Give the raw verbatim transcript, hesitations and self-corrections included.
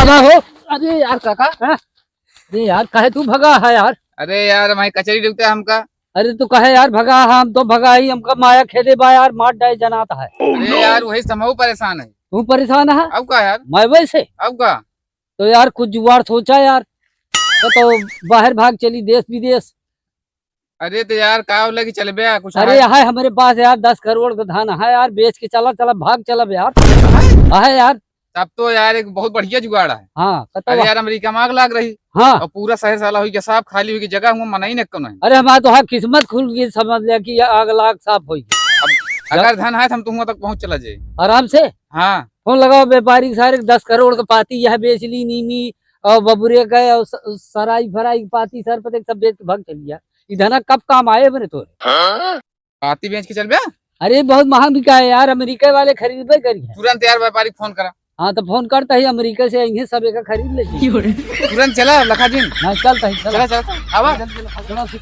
अब हो। अरे यार काका, हाँ? अरे यार, काहे तू भगा है यार? अरे यार, हमारी कचहरी डूबता है हमका। अरे तू काहे यार भगा है? हम तो भगा ही, हमका माया खेदे बा यार, मार डाए जनात है। अरे यार, वही समूह परेशान है। तू परेशान है? अब का यार? मैं वैसे? अब का? तो यार कुछ जुगाड़ सोचा यार, तो, तो बाहर भाग चली देश विदेश। अरे तो यार, का होला कि चलबे कुछ अरे है? है हमारे पास यार, दस करोड़ का धन है यार, बेच के चला, चला, भाग चलब यार। है? है यार। तब तो यार एक बहुत बढ़िया जुगाड़ है। हाँ, कतवा? अरे यार, अमेरिका में आग लाग रही। हाँ। और पूरा शहर साला हुई गया साफ, खाली हुई गई जगह, हुआ मना ही नहीं कौन है। अरे हमारा तो हाँ किस्मत खुल गई, समझ लिया कि ये आग लाग साफ हुई गई। अब अगर धन है तो हम तो हुआ तक पहुँच चला जाए। आराम से। हाँ। फोन लगाओ व्यापारी सारे, दस करोड़ का पाती यह बेच ली, नीमी और बबुरे का और स-, सराई फराई की पाती सर पर देख, सब बेच के भाग चल गया। ई धना कब काम आए बने तोरे? पाती बेच के चल बे। अरे बहुत महंग बिका है यार, अमेरिका वाले खरीदबे करी है। तुरंत यार व्यापारी फोन करा। हाँ तो फोन करता ही, अमेरिका से आई है, सब एक खरीद ले। तुरंत चला लखा दिन। हाँ चलता ही, चला। चला, चला, आवा। चला, चला, चला।